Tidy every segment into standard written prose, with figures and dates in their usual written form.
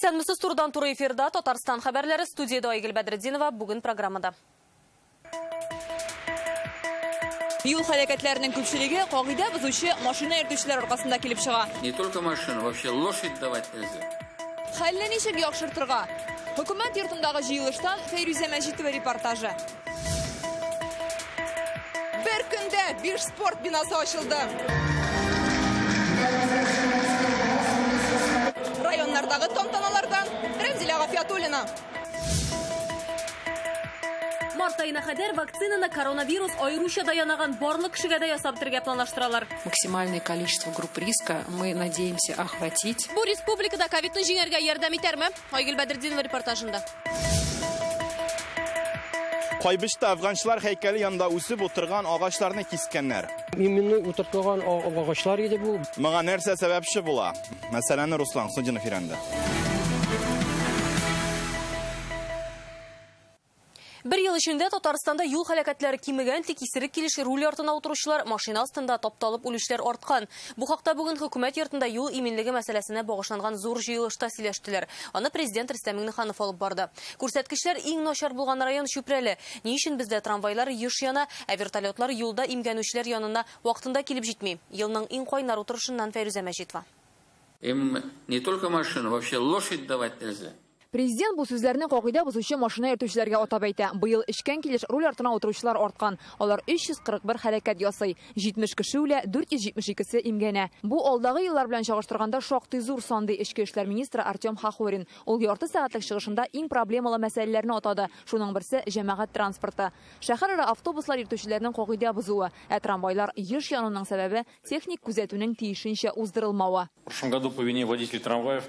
Исәнмесез, турыдан туры эфирда Татарстан хәбәрләре, студияда Айгөл Бәдретдинова, бүген программада. Юл хәрәкәтләренең күпчелеге кагыйдә бозучы машина йөртүчеләр аркасында килеп чыга. Не только машину, вообще лошадь давать нельзя. Хәлне ничек яхшыртырга? Хөкүмәт йортындагы җыелыштан Фәйрүзә Мәҗитова репортажы. Бер көндә 5 спорт бинасы ачылды. Районнардагы тантаналардан Рәмзилә Гафиятуллина. Март аена кадәр вакцинаны коронавирус аеруча да янаган барлык кешегә дә ясап бетерергә планлаштыралар. Максимальное количество групп риска мы надеемся охватить. Бу республикада ковидны җиңәргә ярдәм итәрме? Айгөл Бәдретдинова репортажында. Кайбычта афганчылар һәйкәле янында үсеп утырган агачларны кискәннәр. Именно утыртылган агачлар иде бу. Моңа нәрсә сәбәпче була? Мәсьәләне Руслан Судинов өйрәнде. Бер ел эчендә Татарстанда юл һәлакәтләре кимегән, тик исерек килеш руль артына утыручылар, машина астында тапталып үлүчеләр арткан. Бу хакта бүген хөкүмәт йортында юл иминлеге мәсьәләсенә багышланган зур җыелышта сөйләштеләр. Аны президент Рөстәм Миңнеханов алып барды. Күрсәткечләр иң начар булган район Чүпрәле. Ни өчен бездә трамвайлар еш яна, ә вертолетлар юлда имгәнүчеләр янына вакытында килеп җитми? Елның иң кайнар утырышыннан Фәйрүзә Мәҗитова. Им не только машину, вообще лошадь давать нельзя. Президент бу сүзләрне кагыйдә бозучы машина йөртүчеләргә атап әйтә. Быел эчкән килеш руль артына утыручылар арткан. Алар 341 хәрәкәт ясый. 70 кеше үлә, 472-се имгәнә. Бу алдагы еллар белән чагыштырганда шактый зур сан, ди Эчке эшләр министры Артем Хохорин. Ул ярты сәгатьлек чыгышында иң проблемалы мәсьәләләрне атады. Шуның берсе җәмәгать транспорты. Шәһәрара автобуслар йөртүчеләрнең кагыйдә бозуы, ә трамвайлар еш януның сәбәбе техник күзәтүнең тиешенчә уздырылмавы. В прошлом году по вине водителей трамваев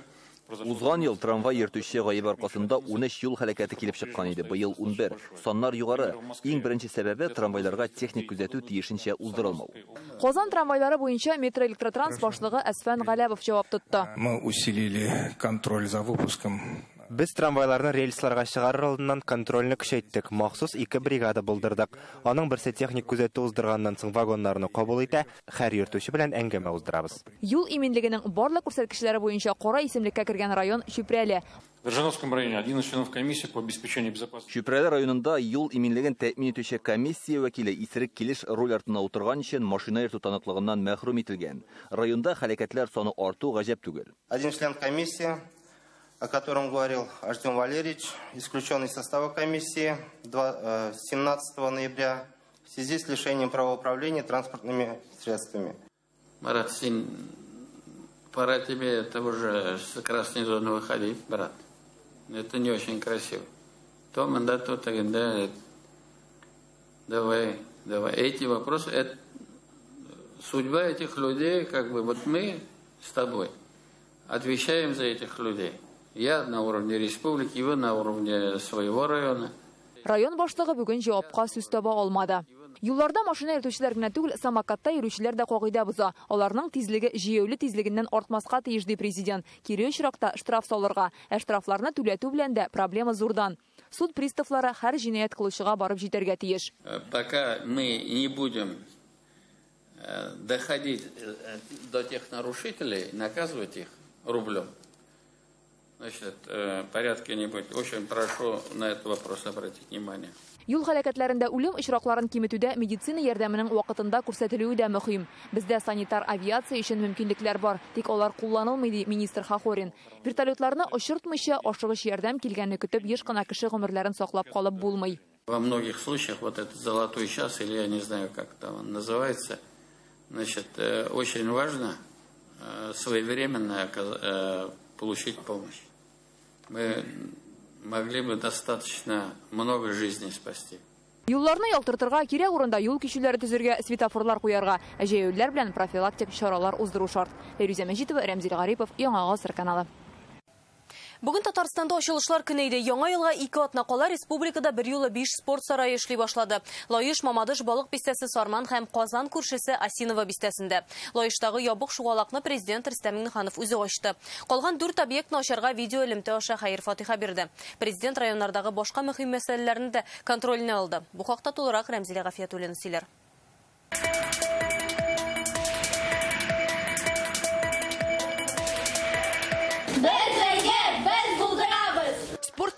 Узган ел трамвай йөртүче гаебе аркасында 13 юл һәлакәте килеп чыккан иде. Быел 11. Саннар югары. Иң беренче сәбәбе трамвайларга техник күзәтү тиешенчә уздырылмау. Казан трамвайлары буенча Метроэлектротранс башлыгы Әсфән Галәбов җавап тотты. Мы усилили контроль за выпуском. Без трамвайларны рельсларга чыгарыр алдыннан контрольне көчәйттек. Махсус 2 бригада булдырдык. Аның берсе техник күзәтү уздырганнан соң вагоннарны кабул итә, һәр йөртүче белән әңгәмә уздырабыз. Юл иминлегенең барлык күрсәткечләре буенча кара исемлеккә кергән район Чүпрәле. В Ржановском районе один из членов комиссии по обеспечению безопасности. Чүпрәле районында юл иминлеген тәэмин итүче комиссия вәкиле исерек килеш руль артына утырган өчен машина йөртү таныклыгыннан мәхрүм ителгән. Районда һәлакәтләр саны арту гаҗәп түгел. Один член комиссии, о котором говорил Артем Валерьевич, исключен из состава комиссии 17 ноября в связи с лишением права управления транспортными средствами. Марат, сын, пора тебе это уже с красной зоны выходить, брат. Это не очень красиво. То мандат, то тогда. Давай, давай. Эти вопросы, это судьба этих людей, как бы вот мы с тобой отвечаем за этих людей. Я на уровне республики, вы на уровне своего района. Район башлыгы бүген җавапка сүз таба алмады. Юлларда машина йөртүчеләр генә түгел, самокатта йөрүчеләр дә кагыйдә боза. Аларның тизлеге җәяүле тизлегеннән артмаска тиеш, ди президент. Кире очракта штраф салырга, ә штрафларны түләтү белән дә проблема зурдан. Суд приставлары һәр җинаять кылучыга барып җитәргә тиеш. Пока мы не будем доходить до тех нарушителей, наказывать их рублем, значит, порядка не будет. Очень прошу на этот вопрос обратить внимание. Юл һәлакәтләрендә үлем очракларын киметүдә медицина ярдәменең вакытында күрсәтелүе дә мөһим. Бездә санитар авиация өчен мөмкинлекләр бар, тик алар кулланылмый, ди министр Хохорин. Вертолетларны очыртмыйча ашыгыч ярдәм килгәнне көтеп еш кына кеше гомерләрен саклап калып булмый. Во многих случаях вот этот золотой час, или я не знаю, как там он называется, значит, очень важно своевременно получить помощь. Мы могли бы достаточно много жизней спасти. Юлларны ялтыртырга, кирәк урында юл кичүләре төзергә, светофорлар куярга, ә җәяүлеләр белән профилактик чаралар уздыру шарт. Фәйрүзә Мәҗитова, Рәмзил Гарипов, Яңа Гасыр каналы. Бүген Татарстанда ачылышлар көне иде. Яңа елга 2 атна кала республикада бер юлы 5 спорт сарае эшли башлады. Лаеш, Мамадыш, Балык бистәсе, Сарман һәм Казан күршесе Осиново бистәсендә. Лаештагы ябык шугалакны президент Рөстәм Миңнеханов үзе ачты. Калган 4 объектны ачарга видео элемтә аша хәер-фатиха бирде. Президент районнардагы башка мөһим мәсьәләләрне дә контроленә алды. Бу хакта тулырак Рәмзилә Гафиятуллина сөйләр. Бер бергә, бер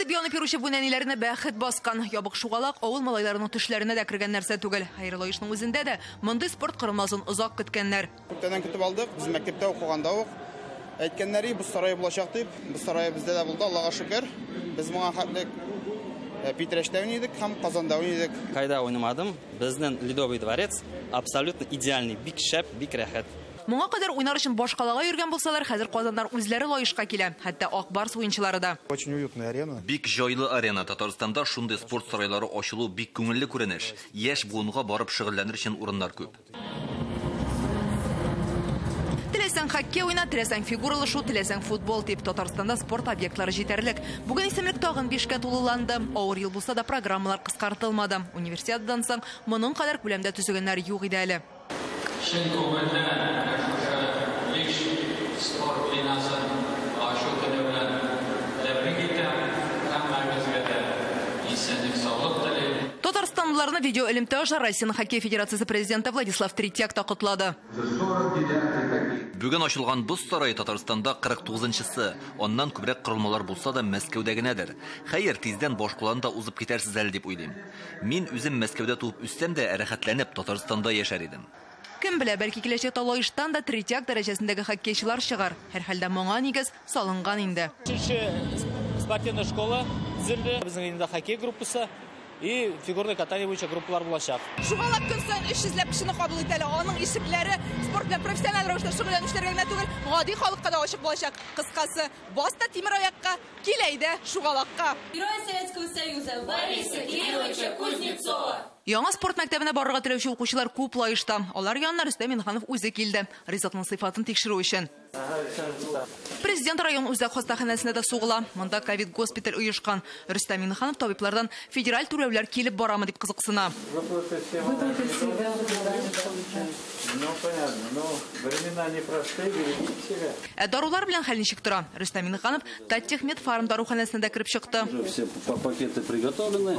Итеп янып йөрүче бу нәниләрне бәхет баскан. Ябык шугалак авыл малайларының төшләренә дә кергән нәрсә түгел. Хәер, Лаешның үзендә дә мондый спорт корылмасын озак көткәннәр. Күптәннән көтеп алдык. Без мәктәптә укыганда ук әйткәннәре боз сарае булачак дип, боз сарае бездә дә булды, Аллага шөкер. Без моңа хәтле Питрәчтә уйныйдык һәм Казанда уйныйдык. Кайда уйнамадым, безнең Ледовый дворец абсолютно идеальный, бик шәп, бик рәхәт. Моңа кадәр уйнар өчен башкалага йөргән булсалар, хәзер казаннар үзләре Лаешка килә. Хәтта Ак Барс уенчылары да. Очень уютная арена. Бик җайлы арена. Татарстанда шундый спорт сарайлары ачылу бик күңелле күренеш. Яшь буынга барып шөгыльләнер өчен урыннар күп. Теләсәң хоккей уйна, теләсәң фигуралы шу, теләсәң футбол дип Татарстанда спорт объектлары җитәрлек. Бүген исемлек тагын 5-кә тулыланды. Авыр ел булса да программалар кыскартылмады. Универсиададан соң моның кадәр күләмдә төзегәннәр юк иде әле. Чын күңелдән шушы 5 спорт бинасын ачу көне белән тәбрик итәм. Һәммәгезгә дә исәнлек, саулык телим. Татарстанлыларны видео элемтә аша Россиянең хоккей федерациясе президенты Владислав Третьяк та котлады. Бүген ачылган боз сарае Татарстанда 49-нчысы. Аннан күбрәк корылмалар булса да Мәскәүдә генәдер. Хәер, тиздән башкаланы да узып китәрсез әле дип уйлыйм. Мин үзем Мәскәүдә туып үссәм дә, рәхәтләнеп Татарстанда яшәр идем. Кем белә, бәлки киләчәктә Лаештан да Третьяк дәрәҗәсендәге хоккейчылар чыгар. Һәрхәлдә моңа нигез салынган инде. Өченче спортивная школа төзелде. Безнең инде хоккей группасы и фигурное катание буенча группалар булачак. Шугалак көн саен 300 ләп кешене кабул итә әле. Аның ишекләре спорт белән профессиональ рәвештә шөгыльләнүчеләргә генә түгел, гади халыкка да ачык булачак. Кыскасы, бас та тимер аякка, кил әйдә шугалакка. Герой Советского Союза Бориса Кирилловича Кузнецова. Яңа спорт мәктәбенә барырга теләүче укучылар күп Лаешта. Алар янына Рөстәм Миңнеханов үзе килде. Ризыкның сыйфатын тикшерү өчен. Президент район үзәк хастаханәсенә дә сугыла. Монда ковид госпиталь оешкан. Рөстәм Миңнеханов табиблардан федераль түләүләр килеп барамы дип кызыксына. Ә дарулар белән хәл ничек тора? Рөстәм Миңнеханов Таттехмедфарм даруханәсенә дә кереп чыкты. Все пакеты приготовлены,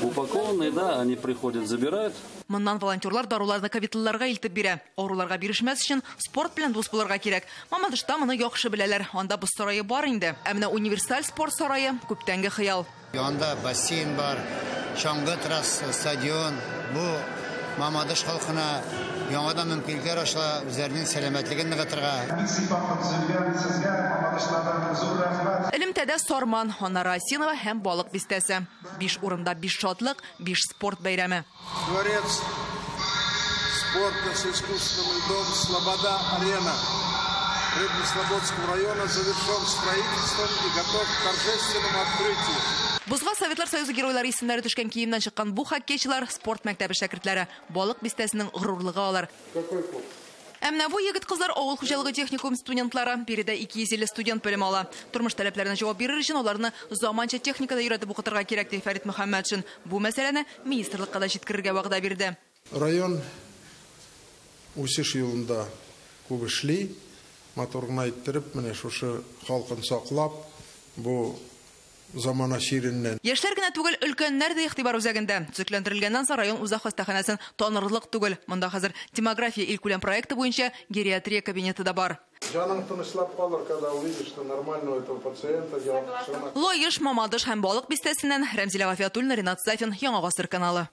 упакованы, да, они приходят, забирают. Моннан волонтерлар даруларны ковидлыларга илтеп бирә. Авыруларга бирешмәс өчен спорт белән дус булырга кирәк. Мамадышта моны яхшы беләләр. Анда боз сарае бар инде. Ә менә универсаль спорт сарае күптәнге хыял. Анда бассейн бар, чаңгы трасса, стадион. Бу Мамадыш халкына яңадан мөмкинлекләр ачыла, үзләренең сәламәтлеген ныгытырга. Элемтәдә Сарман, аннары Осиново һәм Балык бистәсе. 5 урында 5 шатлык, 5 спорт бәйрәме. Дворец спорта с искусственным льдом Слобода-арена Рыбно-Слободского района завершен строительством и готов к торжественному открытию. Бозга Советлар Союзы геройлары исемнәре төшкән киемнән чыккан бу хоккейчылар спорт мәктәбе шәкертләре. Балык бистәсенең горурлыгы алар. Ә менә бу егет-кызлар авыл хуҗалыгы техникум студентлары. Биредә 250 студент белем ала. Тормыш таләпләренә җавап бирер өчен аларны заманча техникада өйрәтеп укытырга кирәк, ди Фәрит Мөхәммәтшин. Бу мәсьәләне министрлыкка да җиткерергә вәгъдә бирде. Район үсеш юлында күп эшли, матур гына иттереп, менә шушы халкын саклап, бу замана чиреннән. Яшьләр генә түгел, өлкәннәр дә игътибар үзәгендә. Төзекләндерелгәннән соң район үзәк хастаханәсен танырлык түгел. Монда хәзер демография илкүләм проекты буенча гериатрия кабинеты да бар. Җаның тынычлап калыр, когда увидишь, что нормального этого пациента. Лаеш, Мамадыш һәм Балык бистәсеннән Рәмзилә Гафиятуллина, Ринат Сафин, Яңа Гасыр каналы.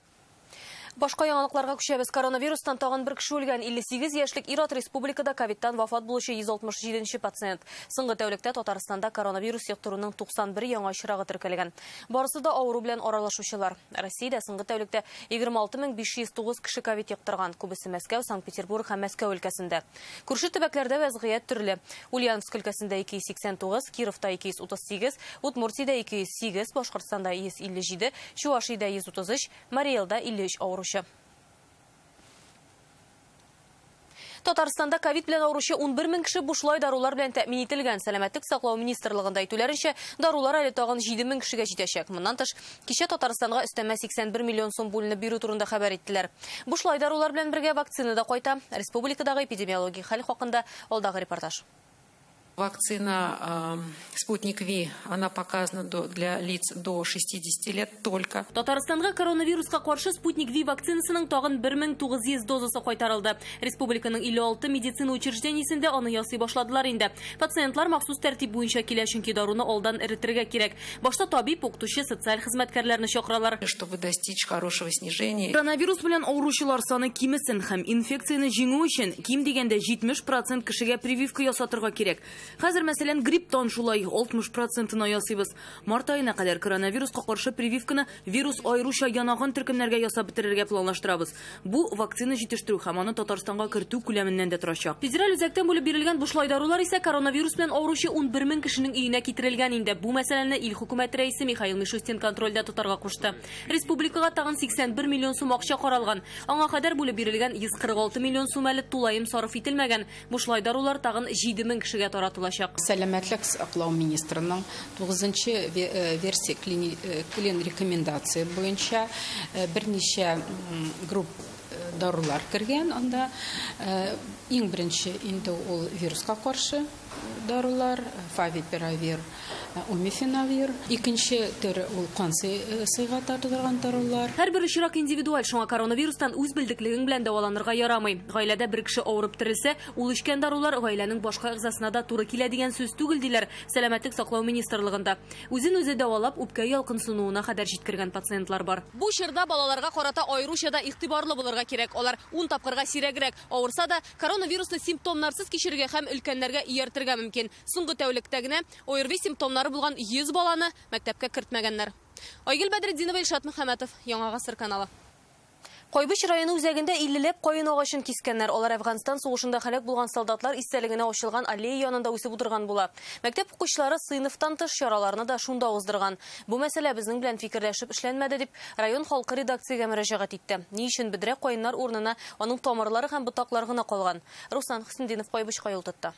Башка яңалыкларга күчәбез. Коронавирустан тагын бер кеше үлгән. 58 яшьлек ир-ат республикада ковидтан вафат булучы 167 пациент. Соңгы тәүлектә Татарстанда коронавирус йоктыруның 91 яңа очрагы теркәлгән. Барысы да авыру белән аралашучылар. Россиядә соңгы тәүлектә 26509 кеше ковид йоктырган. Күбесе Мәскәү, Санкт-Петербург һәм Мәскәү өлкәсендә. Күрше төбәкләрдә вәзгыять төрле. Ульяновск өлкәсендә 289, Кировта 238, Удмуртиядә 208, Башкортстанда 157, Чувашиядә 133, Марий Элда 53 авыру. Татарстанда ковид белән авыручы 11 мең кеше бушлай дарулар белән тәэмин ителгән. Сәламәтлек саклау министрлыгында әйтүләренчә, дарулар әле тагын 7 мең кешегә җитәчәк. Моннан тыш, кичә Татарстанга өстәмә 81 миллион сум бүленеп бирү турында хәбәр иттеләр. Бушлай дарулар белән бергә вакцина да кайта. Республикадагы эпидемиологик хәл хакында алдагы репортаж. Вакцина «Спутник Ви», она показана для лиц до 60 лет только. Татарстанга коронавируска каршы «Спутник Ви» вакцинасының тагын 1900 дозасы кайтарылды. Республиканың 56 медицина учреждениесендә аны ясый башладылар инде. Пациентлар махсус тәртип буенча килә, чөнки даруны алдан эретергә кирәк. Башта табиб, укытучы, социаль хезмәткәрләрне чакыралар. Чтобы достичь хорошего снижения. Коронавирус белән авыручылар саны кимесен һәм инфекцияне җиңү өчен ким дигәндә 70% кешегә прививка ясатырга кирәк. Хәзер, мәсәлән, грипптан шулай 60%-ына ясыйбыз. Март аена кадәр коронавируска каршы прививканы вирус аеруча янаган төркемнәргә ясап бетерергә планлаштырабыз. Бу вакцина җитештерү һәм аны Татарстанга кертү күләменнән дә торачак. Федераль үзәктән бүлеп бирелгән бушлай дарулар исә коронавирус белән авыручы 11 мең кешенең өенә китерелгән инде. Бу мәсьәләне ил хөкүмәте рәисе Михаил Мишустин контрольдә тотарга кушты. Республикага тагын 81 миллион сум акча каралган. Аңа кадәр бүлеп бирелгән 146 миллион сум әле тулаем сарыф ителмәгән. Бушлай дарулар тагын 7 мең кешегә таратылачак. Сәламәтлек саклау министрының 9-нчы версия клин рекомендация буенча берничә групп дарулар кергән. Анда иң беренче инде ул вируска каршы дарулар, фавипиравир, умифенавир. Икенче төр ул кан сыйга тартылган дарулар. Һәрбер очрак индивидуаль, шуңа коронавирустан үз белдеклегең белән дәваланырга ярамый. Гаиләдә бер кеше авырып терелсә, ул эчкән дарулар гаиләнең башка әгъзасына да туры килә дигән сүз түгел, диләр Сәламәтлек саклау министрлыгында. Үзен үзе дәвалап, үпкә ялкынсынуына кадәр җиткергән пациентлар бар. Бу чорда балаларга карата аеруча да игътибарлы булырга кирәк. Алар 10 тапкырга сирәгрәк авырса да, коронавирусны симптомнарсыз кичерергә һәм өлкәннәргә ияртергә мөмкин. Соңгы тәүлектә генә ОРВИ симптомнары булган 100 баланы мәктәпкә кертмәгәннәр. Айгөл Бәдретдинова, Илшат Мөхәммәтов, Яңа Гасыр каналы. Кайбыч районы үзәгендә 50ләп каен агачын кискәннәр. Алар Әфганстан сугышында һәлак булган солдатлар истәлегенә ачылган аллея янында үсеп утырган була. Мәктәп укучылары сыйныфтан тыш чараларны да шунда уздырган. Бу мәсьәлә безнең белән фикерләшеп эшләнмәде дип район халкы редакциягә мөрәҗәгать итте. Ни өчен бедрә каеннар урынына аның тамырлары һәм ботаклары гына калган? Руслан Хөсендинов Кайбычка юл тотты.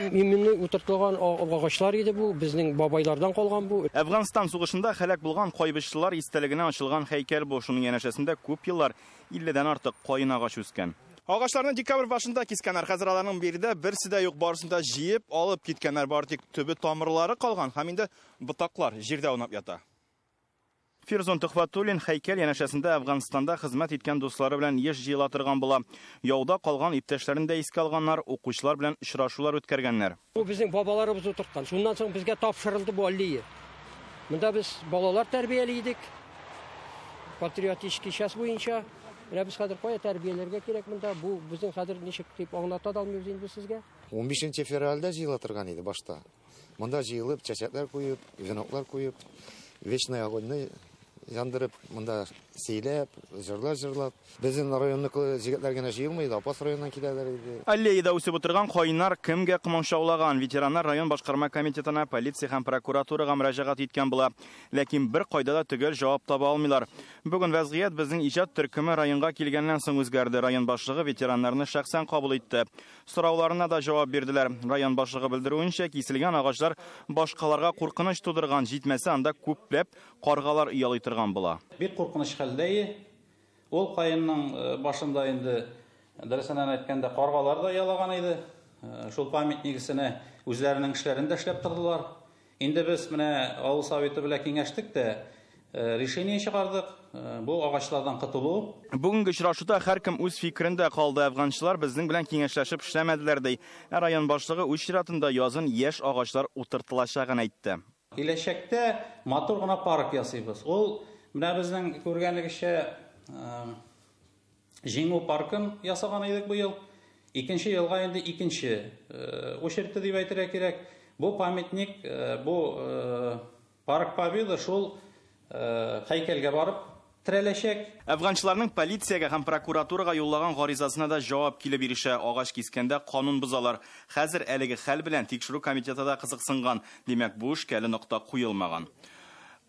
Именно утыртылган агачлар иде бу, безнең бабайлардан калган бу. Әфганстан сугышында һәлак булган кайбычлылар истәлегенә ачылган һәйкәл бу. Шуның янәшәсендә күп еллар 50дән артык каен агач үскән. Агачларны декабрь башында кискәннәр. Хәзер аларның биредә берсе дә юк, барысын да җыеп алып киткәннәр. Бары тик төбе тамырлары калган һәм инде ботаклар җирдә аунап ята. Фирзон Төхвәтуллин һәйкәл янәшәсендә Әфганстанда хезмәт иткән дуслары белән еш җыела торган була. Яуда калган иптәшләрен дә искә алганнар, укучылар белән очрашулар үткәргәннәр. Бу безнең бабаларыбыз утырткан. Шуннан соң безгә тапшырылды бу аллея. Монда без балалар тәрбияли идек. Патриотический час буенча. Менә без хәзер кая тәрбияләргә кирәк монда? Бу безнең хәзер ничек дип аңлата да алмыйбыз инде сезгә. 15 февральдә җыела торган иде башта. Монда җыелып, чәчәкләр куеп, веноклар куеп, вечный огоньны яндырып, монда сөйләп, җырлар җырлап. Безнең районныкы җегетләр генә җыелмый, Апас районыннан киләләр иде. Аллеяда үсеп утырган каеннар кемгә комачаулаган? Ветераннар район башкарма комитетына, полиция һәм прокуратурага мөрәҗәгать иткән була. Ләкин бер кайда да төгәл җавап таба алмыйлар. Бүген вәзгыять безнең иҗат төркеме районга килгәннән соң үзгәрде. Район башлыгы ветераннарны шәхсән кабул итте. Сорауларына да җавап бирделәр. Район башлыгы белдерүенчә, киселгән агачлар башкаларга куркыныч тудырган, җитмәсә анда күпләп каргалар оялый торган була. Бик куркыныч хәлдә. Ул каенның башында инде дөресеннән әйткәндә каргалар да ялаган иде. Шул памятнигесенә үзләренең эшләрен дә эшләп тордылар. Инде без менә авыл советы белән киңәштек тә решение чыгардык. Бу агачлардан котылу. Бүгенге очрашуда һәркем үз фикерендә калды. Әфганчылар безнең белән киңәшләшеп эшләмәделәр ди. Ә район башлыгы үз чиратында язын яшь агачлар утыртылачагын әйтте. Киләчәктә матур гына парк ясыйбыз. Ул менә безнең күргәнегезчә Җиңү паркын ясаган идек быел. Икенче елга инде икенче очередьте дип әйтергә кирәк. Бу памятник, бу парк Победы шул һәйкәлгә барып терәләчәк. Әфганчыларның полициягә һәм прокуратурага юллаган гаризасына да җавап килеп ирешә. Агач кискәндә канун бозалар. Хәзер әлеге хәл белән тикшерү комитеты да кызыксынган. Димәк, бу эшкә әле нокта куелмаган.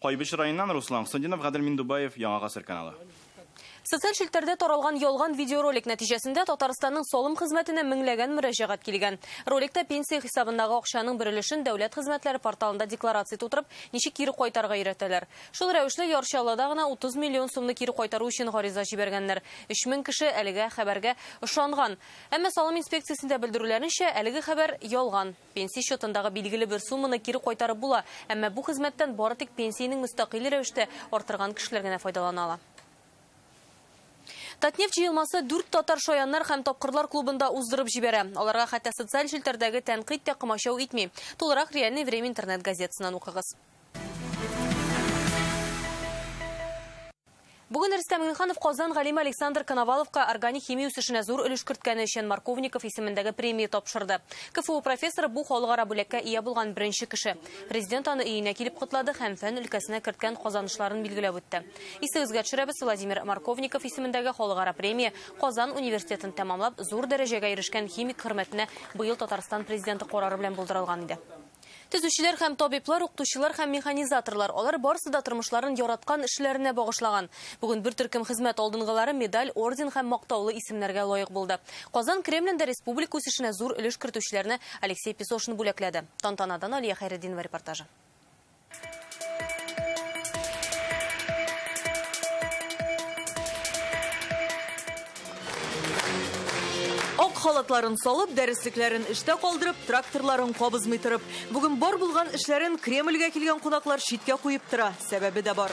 Кайбыч районыннан Руслан Хөсендинов, Гадел Миндубаев, Яңа Гасыр каналы. Социаль челтәрдә таралган ялган видеоролик нәтиҗәсендә Татарстанның салым хезмәтенә меңләгән мөрәҗәгать килгән. Роликта пенсия хисабындагы акчаның бер өлешен дәүләт хезмәтләре порталында декларация тутырып, ничек кире кайтарырга өйрәтәләр. Шул рәвешле Яр Чаллыда гына 30 миллион сумны кире кайтару өчен гариза җибәргәннәр. 3000 кеше әлеге хәбәргә ышанган. Әмма салым инспекциясендә белдерүләренчә, әлеге хәбәр ялган. Пенсия счетындагы билгеле бер сумманы кире кайтарып була, әмма бу хезмәттән бары тик пенсиянең мөстәкыйль рәвештә арттырган кешеләр генә файдалана ала. Татнефть җыелмасы 4 татар шаяннар һәм тапкырлар клубында уздырып җибәрә. Аларга хәтта социаль челтәрдәге тәнкыйть тә комачау итми. Тулырак «Реальное время» интернет газетасыннан укыгыз. Бүген Рөстәм Миңнеханов Казан галиме Александр Коноваловка органик химия үсешенә зур өлеш керткәне өчен Марковников исемендәге премия тапшырды. КФУ профессоры бу халыкара бүләккә ия булган беренче кеше. Президент аны өенә килеп котлады һәм фән өлкәсенә керткән казанышларын билгеләп үтте. Исегезгә төшерәбез, Владимир Марковников исемендәге халыкара премия Казан университетын тәмамлап зур дәрәҗәгә ирешкән химик хөрмәтенә быел Татарстан президенты карары белән булдырылган иде. Төзүчеләр һәм табиблар, укытучылар һәм механизаторлар, алар барысы да тормышларын яраткан эшләренә багышлаган. Бүген бер төркем хезмәт алдынгылары медаль, орден һәм мактаулы исемнәргә лаек булды. Казан Кремлендә республика үсешенә зур өлеш кертүчеләрне Алексей Песошин бүләкләде. Тантанадан Алия Хәйретдинова репортажы. Ак халатларын салып, дәреслекләрен эштә калдырып, тракторларын кабызмый торып. Бүген бар булган эшләрен Кремльгә килгән кунаклар читкә куеп тора. Сәбәбе дә бар.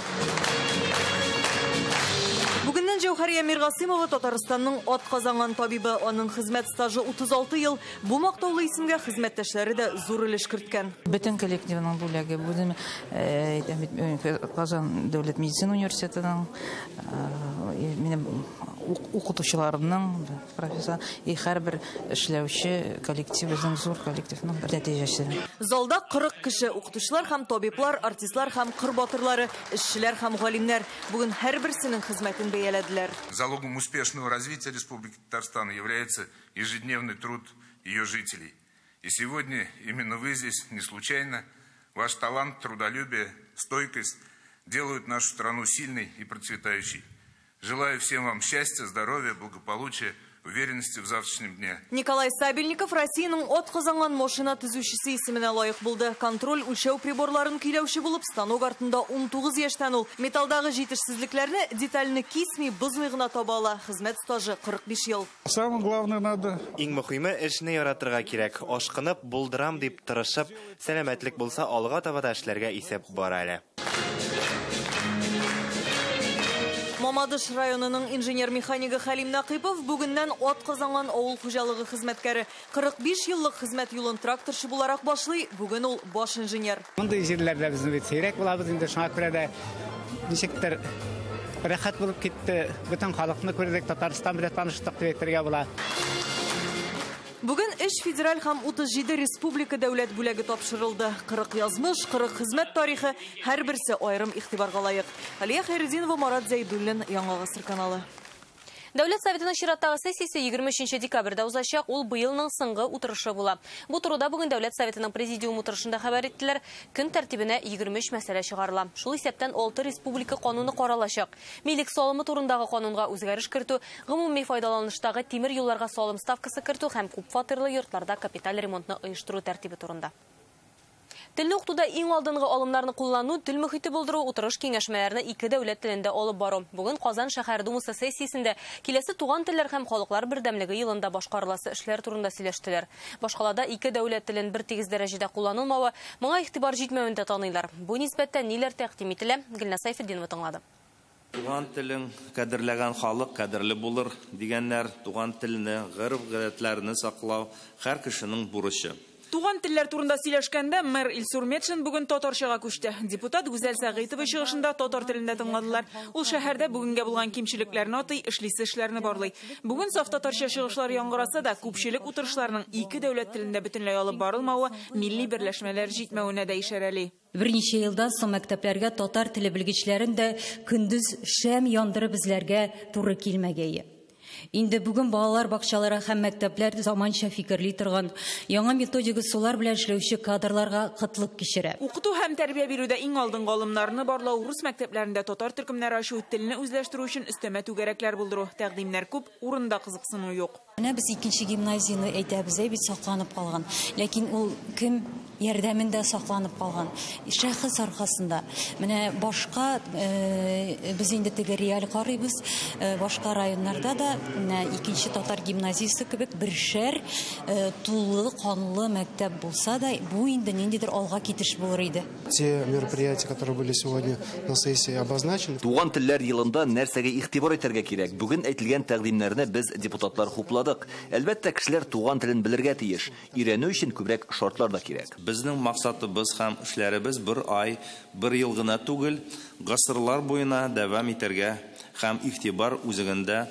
Бүгеннән Җәүһәрия Миргасыймова Татарстанның ат казанган табибы. Аның хезмәт стажы 36 ел. Бу мактаулы исемгә хезмәттәшләре дә зур өлеш керткән. Бөтен коллективның бүләге. Бүген Казан дәүләт медицина университетының, минем укытучыларымның, профессор и һәрбер эшләүче коллектив, безнең зур коллективның бер нәтиҗәсе. Залда 40 кеше, укытучылар һәм табиблар, артистлар һәм кыр батырлары, эшчеләр һәм галимнәр. Бүген һәрберсенең хезмәтен бәяләделәр. Залогом успешного развития Республики Татарстан является ежедневный труд ее жителей. И сегодня именно вы здесь не случайно. Ваш талант, трудолюбие, стойкость делают нашу страну сильной и процветающей. Желаю всем вам счастья, здоровья, благополучия, уверенности в завтрашнем дне. Николай Сабельников Россиянең ат казанган машина төзүчесе исеменә лаек булды. Контроль үлчәү приборларын көйләүче булып станок артында 19 яшьтән ул. Металлдагы җитешсезлекләрне детальне кисми, бозмый гына таба ала. Хезмәт стажы 45 ел. Самое главное надо. Иң мөһиме эшне яратырга кирәк. Ашкынып, булдырам дип тырышып, сәламәтлек булса алга таба да эшләргә исәп бар әле. Мамадыш районының инженер-механигы Хәлим Нақипов бүгеннән ат казанган авыл хуҗалыгы хезмәткәре. 45 еллык хезмәт юлын тракторчы буларак башлый, бүген ул баш инженер. Мондый җирләрдә без бит сирәк булабыз инде, шуңа күрә дә ничектер рәхәт булып китте. Бөтен халыкны күрдек, Татарстан белән таныштык дип әйтергә була. Бүген 3 федераль һәм 37 республика дәүләт бүләге тапшырылды. 40 язмыш, 40 хезмәт тарихы, һәрберсе аерым игътибарга лаек. Алия Хәйретдинова, Марат Зәйдуллин, Яңа Гасыр каналы. Дәүләт Советының чираттагы сессиясе 23 декабрьдә узачак, ул быелның соңгы утырышы була. Бу турыда бүген Дәүләт Советының президиум утырышында хәбәр иттеләр. Көн тәртибенә 23 мәсьәлә чыгарыла. Шул исәптән 6 республика кануны каралачак. Милек салымы турындагы канунга үзгәреш кертү, гомуми файдаланыштагы тимер юлларга салым ставкасы кертү һәм күпфатирлы йортларда капиталь ремонтны оештыру тәртибе турында. Телне укытуда иң алдынгы алымнарны куллану, тел мөхите булдыру, утырыш киңәшмәләрне ике дәүләт телендә алып бару. Бүген Казан шәһәр думасы сессиясендә киләсе туган телләр һәм халыклар бердәмлеге елында башкарыласы эшләр турында сөйләштеләр. Башкалада ике дәүләт телен бер тигез дәрәҗәдә кулланылмавы, моңа игътибар җитмәвен дә таныйлар. Бу нисбәттә ниләр тәкъдим ителә, Гөлназ Сәйфетдинова тыңлады. Туган телен кадерләгән халык кадерле булыр дигәннәр, туган телне, гореф-гадәтләрне саклау һәр кешенең бурычы. Туган телләр турында сөйләшкәндә мэр Илсур Метшин бүген татарчага күчте. Депутат Гүзәл Сәгыйтова чыгышында татар телендә тыңладылар. Ул шәһәрдә бүгенгә булган кимчелекләрне атый, эшлисе эшләрне барлый. Бүген саф татарча чыгышлар яңгыраса да, күпчелек утырышларның ике дәүләт телендә бөтенләй алып барылмавы, милли берләшмәләр җитмәвенә дә ишарәли. Берничә елдан соң мәктәпләргә татар теле белгечләрен дә көндез шәм яндырып эзләргә туры килмәгәе. Инде бүген балалар бакчалары һәм мәктәпләр заманча фикерли торган, яңа методик ысуллар белән эшләүче кадрларга кытлык кичерә. Укыту һәм тәрбия бирүдә иң алдынгы алымнарны барлау, рус мәктәпләрендә татар төркемнәре ачу, телне үзләштерү өчен өстәмә түгәрәкләр булдыру. Тәкъдимнәр күп, урында кызыксыну юк. Менә без икенче гимназияне әйтәбез, бит сакланып калган. Ләкин ул кем ярдәмендә сакланып калган? Шәхес аркасында. Менә башка без инде теге реаль карыйбыз, башка районнарда да икенче татар гимназиясе кебек бершәр тулы канлы мәктәп булса да, бу инде ниндидер алга китеш булыр иде. Те мероприятия, которые были сегодня на сессии обозначены. Туган телләр елында нәрсәгә игътибар итәргә кирәк? Бүген әйтелгән тәкъдимнәрне без депутатлар хупладык. Әлбәттә, кешеләр туган телен белергә тиеш. Өйрәнү өчен күбрәк шартлар да кирәк. Безнең максатыбыз һәм эшләребез бер ай, бер ел гына түгел, гасырлар буена дәвам итәргә һәм игътибар үзәгендә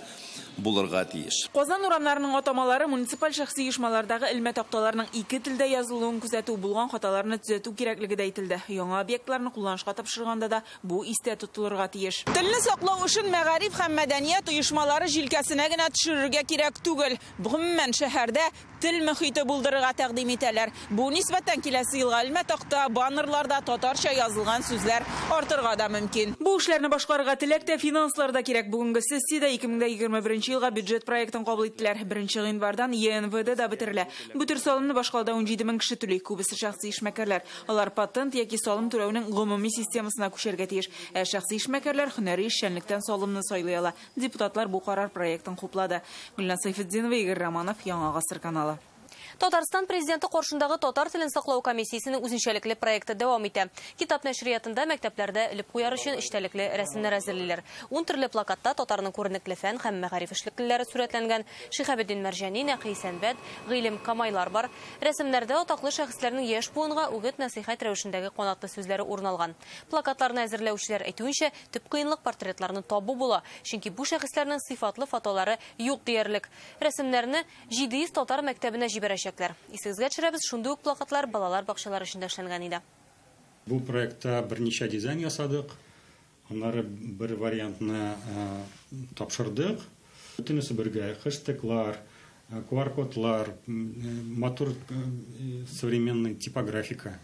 булырга тиеш. Казан урамнарының атамалары муниципаль шәхси оешмалардагы элмә такталарның ике телдә язылуын күзәтү, булган хаталарны төзәтү кирәклеге дә әйтелде. Яңа объектларны кулланышка тапшырганда да бу истә тотылырга тиеш. Телне саклау өчен мәгариф һәм мәдәният оешмалары җилкәсенә генә төшерергә кирәк түгел. Гомумән, шәһәрдә тел мөхите булдырырга тәкъдим итәләр. Бу нисбәттән киләсе елга элмә такта, баннерларда татарча язылган сүзләр артырга да мөмкин. Бу эшләрне башкарырга теләк тә, финанслар да кирәк. Бүгенге сессиядә 2021 елга бюджет проектын кабул иттеләр. 1 гыйнвардан ЕНВД да бетерелә. Бу төр салымны башкалада 17 мең кеше түли. Күбесе шәхси эшмәкәрләр. Алар патент яки салым түләүнең гомуми системасына күчәргә тиеш. Ә шәхси эшмәкәрләр һөнәри эшчәнлектән салымны сайлый ала. Депутатлар бу карар проектын хуплады. Гөлназ Сайфетдинова, Игорь Романов, Яңа Гасыр каналы. Татарстан президенты каршындагы татар телен саклау комиссиясенең үзенчәлекле проекты дәвам итә. Китап нәшриятында мәктәпләрдә элеп куяр өчен эчтәлекле рәсемнәр әзерлиләр. 10 төрле плакатта татарның күренекле фән һәм мәгариф эшлеклеләре сурәтләнгән. Шиһабетдин Мәрҗани, Нәкый Сәнбәт, Гыйлем Камайлар бар. Рәсемнәрдә атаклы шәхесләрнең яшь буынга үгет-нәсыйхәт рәвешендәге канатлы сүзләре урын алган. Плакатларны әзерләүчеләр әйтүенчә, төп кыенлык портретларны табу була, чөнки бу шәхесләрнең сыйфатлы фотолары юк диярлек. Рәсемнәрне 700 татар мәктәбенә җибәрәчәк. Исегезгә төшерәбез, шундый ук плакатлар балалар бакчалары өчен дә эшләнгән иде. Бу проектта берничә дизайн ясадык. Аннары бер вариантны тапшырдык. Бөтенесе бергә хэштеглар, QR-кодлар, матур современный типографика,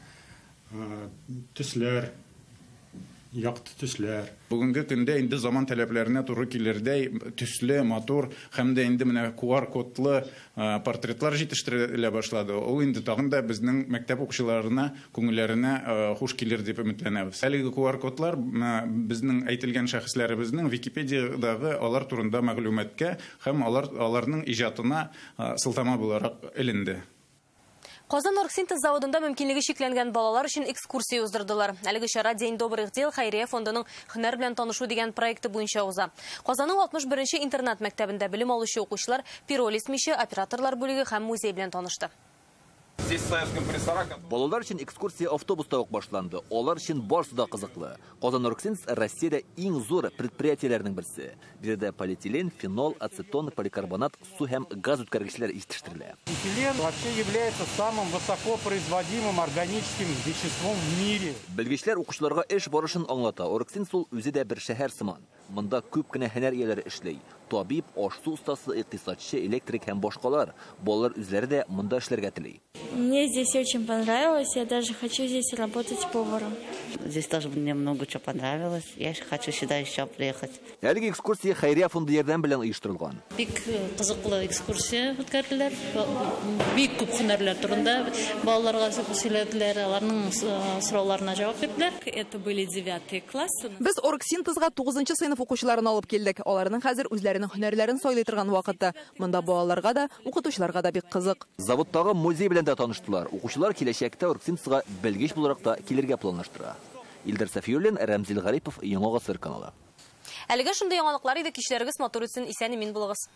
төсләр, якты төсләр. Бүгенге көндә инде заман таләпләренә туры килердәй төсле, матур һәм дә инде менә QR-кодлы портретлар җитештерелә башлады. Ул инде тагын да безнең мәктәп укучыларына, күңелләренә хуш килер дип өметләнәбез. Әлеге QR-кодлар безнең әйтелгән шәхесләребезнең Википедиядагы алар турында мәгълүматка һәм аларның иҗатына сылтама буларак эленде. Казан Оргсинтез заводында мөмкинлеге чикләнгән балалар өчен экскурсия уздырдылар. Әлеге чара День добрых дел хәйрия фондының һөнәр белән танышу дигән проекты буенча уза. Казанның 61-нче интернат мәктәбендә белем алучы укучылар пиролиз миче, операторлар бүлеге һәм музей белән танышты. Балалар өчен экскурсия автобуста ук башланды. Алар өчен барысы да кызыклы. Казан Оргсинтез Россиядә иң зур предприятиеләрнең берсе. Биредә полиэтилен, фенол, ацетон, поликарбонат, су һәм газ үткәргечләр җитештерелә. Этилен вообще является самым высокопроизводимым органическим веществом в мире. Белгечләр укучыларга эш барышын аңлата. Оргсинтез ул үзе дә бер шәһәр сыман. Монда күп кенә һөнәр ияләре эшли. Табиб, аш-су остасы, икътисадчы, электрик һәм башкалар. Балалар үзләре дә монда эшләргә тели. Мне здесь очень понравилось, я даже хочу здесь работать поваром. Здесь тоже мне много чего понравилось, я хочу сюда еще приехать. Әлеге экскурсия хәйрия фонды ярдәме белән оештырылган. Бик кызыклы экскурсия үткәрделәр. Бик күп һөнәрләр турында балаларга сөйләделәр, аларның сорауларына җавап бирделәр. Это были 9 классы. Без Оргсинтезга 9 сыйныф укучыларын алып килдек. Аларның хәзер үзләренең һөнәрләрен сайлый торган вакыты. Монда балаларга да, укытучыларга да бик кызык. Заводтагы музей белән дә таныштылар. Укучылар киләчәктә Оргсинтезга белгеч буларак та килергә планлаштыра. Илдар Сафиуллин, Рәмзил Гарипов, Яңа Гасыр каналы. Әлегә шундый яңалыклар иде. Кичләрегез матур үтсен, исән-имин булыгыз.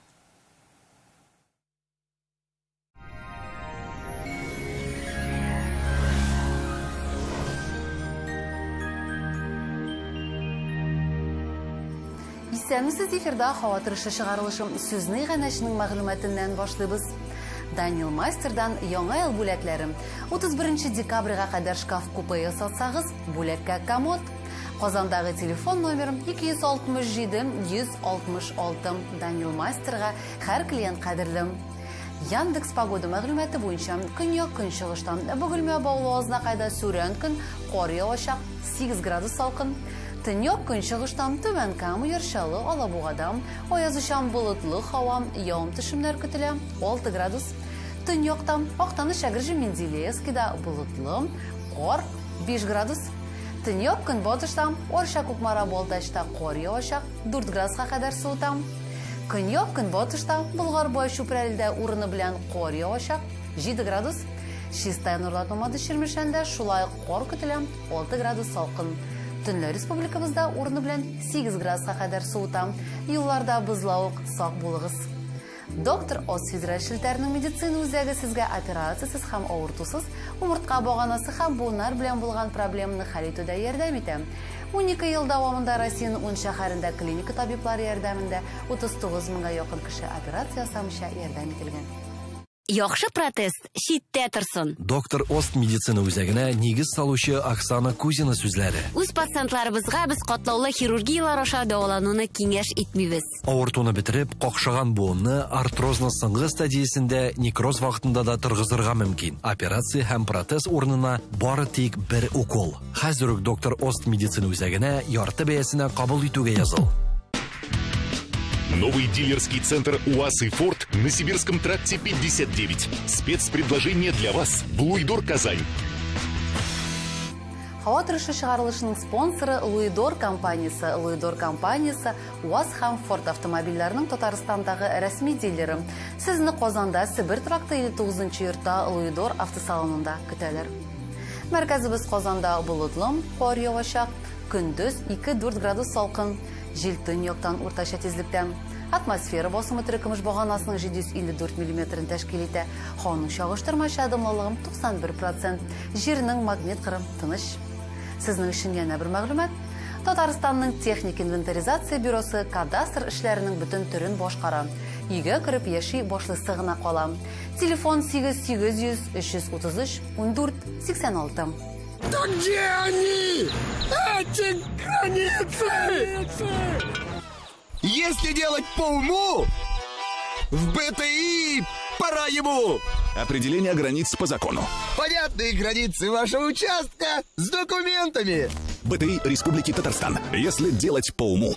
Исәнмесез, эфирда һава торышы чыгарылышы. Сүзне иганәченең мәгълүматыннан башлыйбыз. Данил Мастердан яңа ел бүләкләре. 31 декабрьгә кадәр шкаф купе ясатсагыз, бүләккә комод. Казандагы телефон номерым 267 166. Данил Мастерга һәр клиент кадерле. Яндекс погода мәгълүматы буенча көньяк көнчыгыштан Бөгелмә Баулы Азнакайда сүрән көн, кар явачак, 8 градус салкын. Төньяк көнчыгыштан Түбән Кама, Яр Чаллы, Алабугада аязучан болытлы һава, явым-төшемнәр көтелә, 6 градус. Төньяктан Актаныш, Әгерҗе, Менделеевскида болытлы, кар, 5 градус. Төньяк көнбатышта Арча, Кукмара, Балтачта кар явачак, 4 градуска кадәр суыта. Көньяк көнбатышта Болгар, Бай, Чүпрәледә урыны белән кар явачак, 7 градус. Чистай, Нурлат, Мамадыш, Чирмешәндә шулай ук кар көтелә, 6 градус салкын. Төнлә республикабызда урыны белән 8 градуска кадәр суыта. Юлларда бозлавык, сак булыгыз. Доктор Ос федераль челтәренең медицина үзәге сезгә операциясез һәм авыртусыз умыртка баганасы һәм буыннар белән булган проблеманы хәл итүдә ярдәм итә. 12 ел дәвамында Россиянең 10 шәһәрендә клиника табиблары ярдәмендә 39 меңгә якын кеше операция ясамыйча ярдәм ителгән. Яхшы протез читтә торсын. Доктор Ост медицина үзәгенә нигез салучы Оксана Кузина сүзләре. Үз пациентларыбызга без катлаулы хирургияләр аша дәвалануны киңәш итмибез. Авыртуны бетереп, какшаган буынны артрозның соңгы стадиясендә некроз вакытында да торгызырга мөмкин. Операция һәм протез урынына бары тик бер укол. Хәзер үк Доктор Ост медицина үзәгенә ярты бәясенә кабул итүгә языл. Новый дилерский центр УАЗ и Форд на Сибирском тракте 59. Спецпредложение для вас. Луидор Казань. Һава торышы чыгарылышының спонсоры Луидор компаниясе. Луидор компаниясе УАЗ һәм Форд автомобильләренең Татарстандагы рәсми дилеры. Сезне Казанда Себер тракты 59 йортта Луидор автосалонында көтәләр. Мәркәзебез Казанда болытлы, кар явачак, көндез 2-4 градус салкын. Җил төньяктан уртача тизлектә. Атмосфера басымы терекөмеш баганасының 754 миллиметрын тәшкил итә. Һаваның чагыштырмача дымлылыгы 91%. Җирнең магнит кыры тыныч. Сезнең өчен янә бер мәгълүмат. Татарстанның техник инвентаризация бюросы кадастр эшләренең бөтен төрен башкара. Өйгә кереп яши башлысы гына кала. Телефон 8800 333 14 86. Да где они? Эти границы! Если делать по уму, в БТИ пора ему! Определение границ по закону. Понятные границы вашего участка с документами. БТИ Республики Татарстан. Если делать по уму.